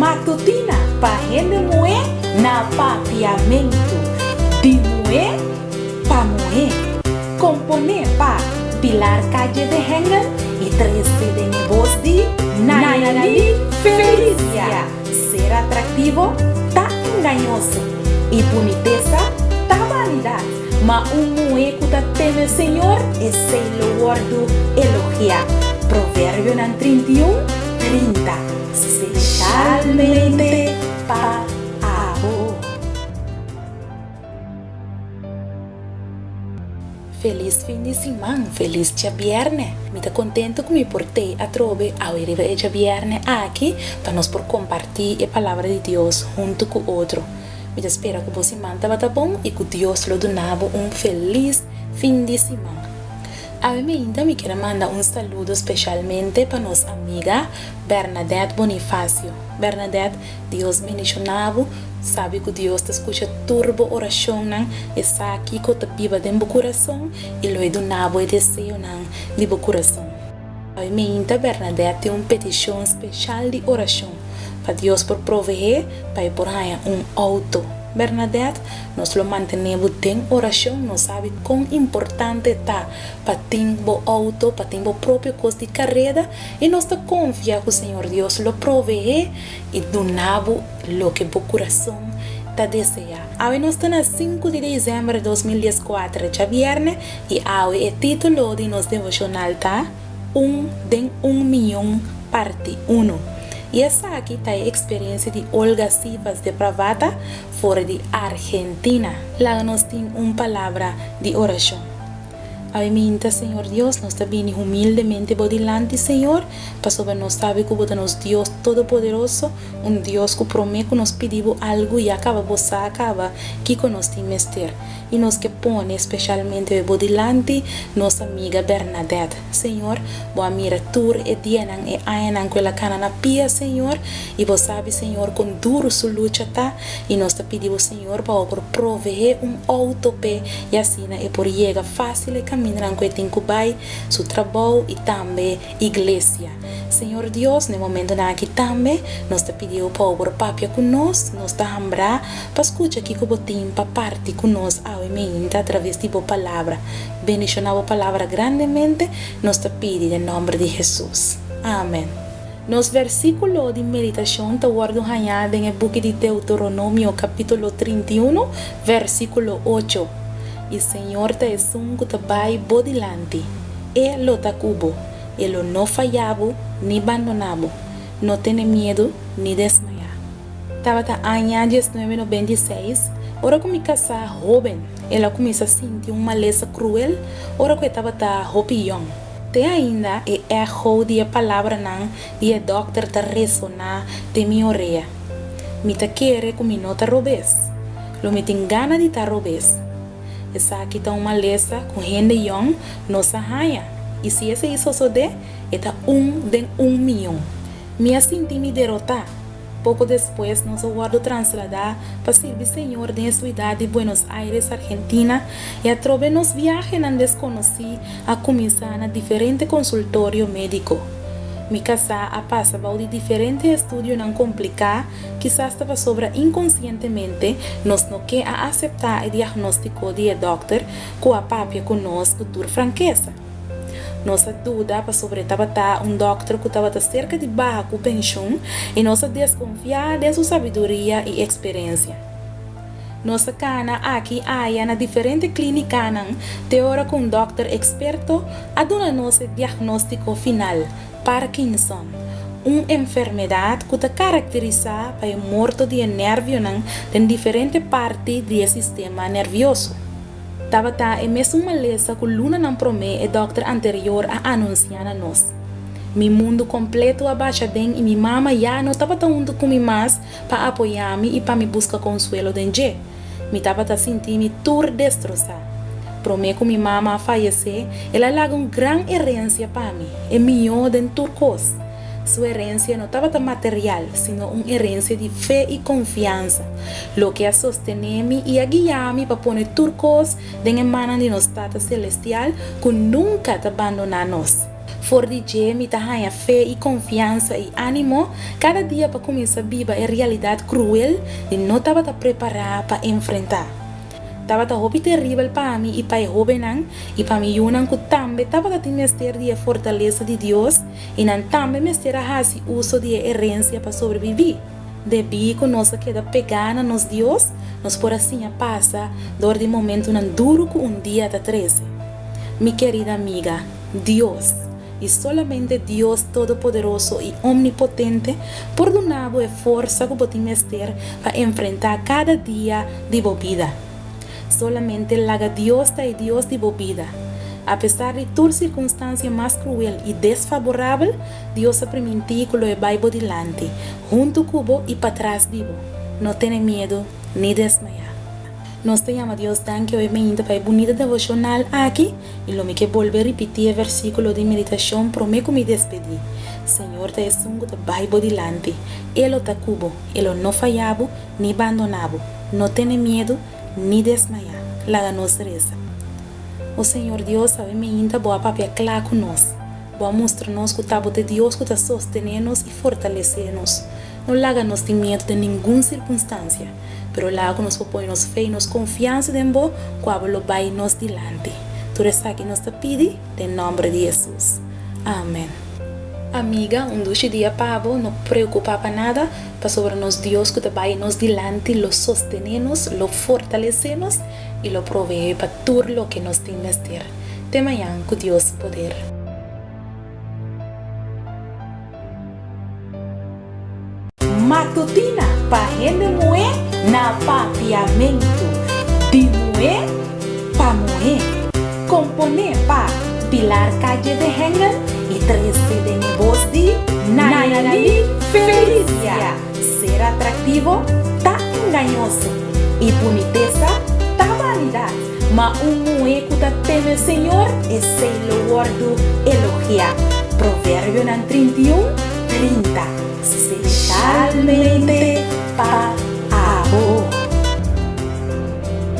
Matutina pa hende muhé na Papiamentu. Di muhé pa muhé. Komponé pa Pilar Calle de Hengel i trese den e bos di Nayali Felicia. Ser atraktivo ta engañoso i bunitesa ta banidat, ma un muhé ku ta teme Señor, esei lo wòrdu elogiá. Proverbionan 31, 30. Speshalmente pa abo. Felis fin di siman, felis djabièrnè. Mi ta kontentu ku mi por tei atrobe awe riba e djabièrnè aki pa nos por kompartí e Palabra di Dios huntu ku otro. Mi ta spera ku bo siman tabata bon i ku Dios lo duna bo un felis fin di siman. Awe meinta mi kier a manda un saludo speshalmente pa nos amiga Bernadette Bonifacio. Bernadette, Dios bendiciona bo. Sabi cu Dios ta scucha tur bo oracionnan. E sa kico ta biba den bo curason y lo e duna bo e deseonan di bo curason. Awe meinta Bernadette tin un peticion special di oracion pa Dios por proveé pa e por haña un auto. Bernadette, nos lo mantené bo den oracion. Nos sabi con importante ta pa tin bo auto, pa tin bo propio cos di careda y nos ta confia cu Señor Dios lo proveé y duna bo loke bo curason ta desea. Awe nos ta na sinku di december 2014, djabierne, y awe e titulo di nos devocional ta Un den un miyon parti uno. Y esaki ta e experiencia di Olga Sivas de Pravata for di Argentina. Laga nos tin un palabra di oracion. Awe minta, Señor Dios, nos ta bini humildemente bo dilanti, Señor, pasobra nos sabi cu bo ta nos Dios Todopoderoso, un Dios cu prome cu nos pidi bo algu ya caba bo sa caba kico nos tin mester. I nos ke pone specialmente bo dilanti nos amiga Bernadette. Señor, bo a mira tur e dianan, e añanan cu el a cana na pia, Señor, i bo sabi, Señor, con duro su lucha ta, i nos ta pidi bo, Señor, pa bo por proveé un auto p'e i asina e por yega fácil e camindanan cu e tin cu bai, su trabou i tambe iglesia. Señor Dios, na e momentonan aki tambe nos ta pidi bo pa bo por papia cu nos, nos ta hambrá pa scucha kico bo tin pa parti cu nos awe meinta atraves di bo palabra. Bendiciona bo palabra grandemente, nos ta pidi den nomber di Jesus. Amen. Nos versiculo di meditacion ta wordo hañá den e buki di Deuteronomio capitulo 31, versiculo ocho, I Señor ta esun cu ta bai bo dilanti, E lo ta cu bo, E lo no fayá bo ni bandoná bo. No tene miedu ni desmayá. Tabata aña 1996, ora ku mi kasá hóben, el a kuminsá sinti un malesa kruel ora ku e tabata hopi yòn. Te ainda e echo di e palabranan di e dòkter ta resoná den mi orea. Mi ta kere ku mi no ta robes. Lo mi tin gana di ta robes. Esaki ta un malesa ku hende yòn no sa haña, i si esei sosodé, e ta un den un miyon. Mi a sinti mi derotá. Poko despues nos a wòrdu trasladá pa sirbi Señor den e suidat di Buenos Aires, Argentina, i atrobe nos biahenan deskonosí a kuminsá na diferente konsultorio médiko. Mi kasá a pasa bou di diferente estudionan kompliká, kisas ta pasobra inkonsientemente nos no ke a aseptá e diagnóstiko di e dòkter ku a papia ku nos ku tur frankesa. Nos a duda pasobra e tabata un dòkter ku tabata serka di baha ku penshun i nos a deskonfiá den su sabiduria i eksperensia. Nos a kana aki aya na diferente klínikanan te ora ku un dòkter eksperto a duna nos e diagnóstiko final, Parkinson, un enfermedat ku ta karakterisá pa e morto di e nèrvionan den diferente parti di e sistema nèrvioso. Tabata e mesun malesa ku lunanan promé e dòkter anterior a anunsiá na nos. Mi mundu kompleto a basha den i mi mama ya no tabata huntu ku mi mas pa apoyá mi i pa mi buska konsuelo den dje. Mi tabata sinti mi tur destrosá. Promé ku mi mama a fayesé, el a laga un gran herensia pa mi, e mihó den tur kos. Su herensia no tabata material, sino un herensia di fe i konfiansa, loke a sostené mi i a guia mi pa pone tur kos den e mannan di nos Tata Selestial ku nunka ta bandoná nos. For di dje mi ta haña fe i konfiansa i ánimo kada dia pa kuminsá biba e realidat kruel di no tabata prepará pa enfrentá. Tabata hopi teribel pa mi i pa e hóbennan i pa mi yunan ku tambe tabata tin mester di e fortalesa di Dios i nan tambe mester a hasi uso di e herensia pa sobrebibí. Debí ku nos a keda pegá na nos Dios, nos por a siña pasa dor di momentunan duru ku un dia ta trese. Mi kerida amiga, Dios, i solamente Dios Todopoderoso i Omnipotente, por duna bo e forsa ku bo tin mester pa enfrentá kada dia di bo bida. Solamente laga Dios ta e Dios di bo bida. Apesar di tur sirkunstansia mas kruel i desfaborabel, Dios a primintí ku lo e bai bo dilanti, huntu ku bo i patras di bo. No tene miedu ni desmayá. Nos ta yama Dios danki oe meinta pa e bunita devoshonal aki i lo mi ke bolbe ripití e versíkulo di meditashon promé ku mi despedí, Señor ta esun ku ta bai bo dilanti, E lo ta ku bo, E lo no fayá bo ni bandoná bo. No tene miedu ni desmayá. Laga nos resa. O Señor Dios, awe meinta bo a papia kla ku nos. Bo a mustra nos ku ta bo ta e Dios ku ta sostené nos i fortalesé nos. No laga nos tin miedu den ningun sirkunstansia, pero laga ku nos por pone nos fe i nos konfiansa den bo ku abo lo bai nos dilanti. Tur esaki nos ta pidi den nòmber di Hesus. Amen. Amiga, un dushi dia pa bo. No preokupá pa nada, pasobra nos Dios ku ta bai nos dilanti lo sostené nos, lo fortalesé nos i lo proveé pa tur loke nos tin mester. Te mañan ku Dios su poder. Matutina pa hende muhé na Papiamentu, di muhé pa muhé. Komponé pa Pilar Calle de Hengel i trese den e bos di Nayali Felicia. Ser atraktivo ta engañoso i bunitesa ta banidat, ma un muhé ku ta teme Señor, esei lo wòrdu elogiá. Proverbionan 31, 30. Specialmente pa.